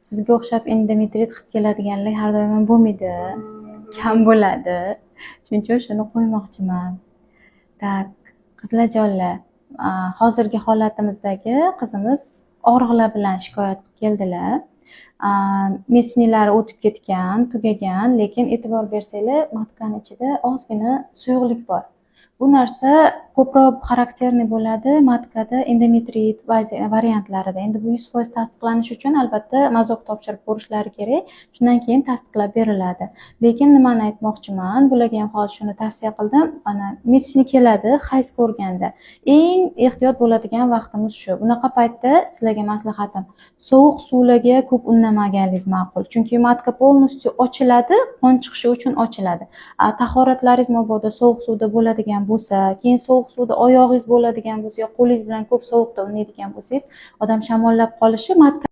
Sizga o'xshab endometrit qilib keladiganlar har doim ham bo'lmaydi, kam bo'ladi. Shuning uchun shuni qo'ymoqchiman. Так, qizlarjonlar, hozirgi holatimizdagi qizimiz og'riqlar bilan shikoyat qilib keldilar. Месячный lari o'tib ketgan, tugagan, lekin e'tibor bersanglar, матка ni ichida ozgina suyuqlik bor. Bu narsa ko'proq xarakterniy bo'ladi матка da endometrit variantlarida. Endi bu 100% tasdiqlanishi uchun, albatta, мазок topshirib ko'rishlari kerak. Shundan keyin tasdiqlab beriladi. Lekin nimani aytmoqchiman, bularga ham hozir shuni tavsiya qildim. Mana, месячный keladi, hayz ko'rganda. Eng ehtiyot bo'ladigan vaqtimiz shu. Bunaqa paytda sizlarga maslahatim: sovuq suvlarga ko'p unnamaganligingiz ma'qul. Chunki матка полностью ochiladi, qon chiqishi uchun ochiladi. Tahoratlaringiz mabodo sovuq suvda bo'ladigan bo'lsa, keyin sovuq suvda oyog'ingiz bo'ladigan bo'lsa yo qo'lingiz bilan ko'p sovuqda unnaydigan bo'lsangiz, odam shamollab qolishi, матка